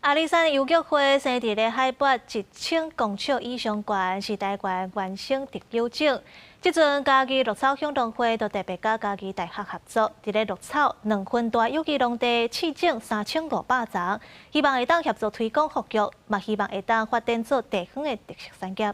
阿里山油菊花生佇咧海拔1000公尺以上懸，是台灣原生特有種。這陣嘉義鹿草鄉農會就特別佮嘉義大學合作，佇咧鹿草2分大有機農地試種3500叢，希望會當協助推廣復育，嘛希望會當發展做地方的特色產業。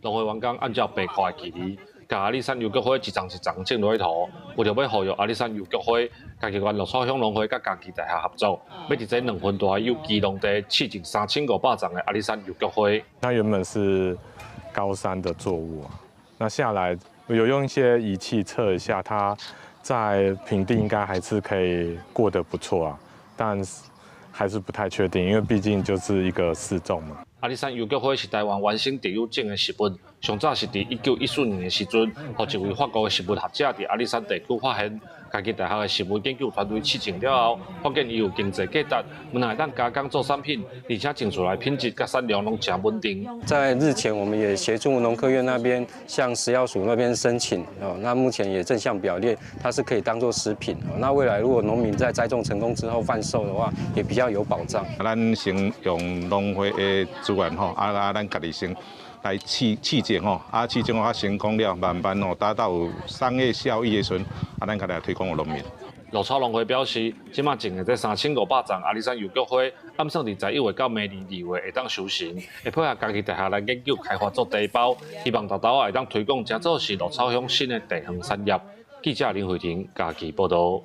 農會員工按照白塊的距離，共阿里山油菊花一叢一叢種落去塗，為著欲復育阿里山油菊花，嘉義縣鹿草鄉農會佮嘉義大學合作，欲佇這兩分大的有機農地試種3500叢的阿里山油菊花。它原本是高山的作物啊，那下來有用一些儀器測一下，它在平地應該還是可以過得不錯啊，但是還是不太確定，因為畢竟就是一個試種嘛。阿里山油菊花是台灣原生特有種的植物，上早是佇1914年的時陣，予一位法國的植物學者佇阿里山地區發現。嘉義大學的植物研究團隊試種了後，發現伊有經濟價值，毋但會當加工做產品，而且種出來品質佮產量攏誠穩定。在日前，我們也協助農科院那邊向食藥署那邊申請哦，那目前也正向表列，它是可以當做食品哦。那未來如果農民在栽種成功之後販售的話，也比較有保障。咱先用農會的資源吼，啊，咱家己先來試試種吼，啊試種啊成功了，慢慢吼達到有商業效益的時陣，啊咱家來推廣予農民。鹿草農會表示，這馬種的這3500叢阿里山油菊花，按算佇11月到明年2月會當收成，會配合嘉義大學來研究開發做茶包，希望沓沓仔會當推廣，成做是鹿草鄉新的地方產業。記者林慧婷嘉義報道。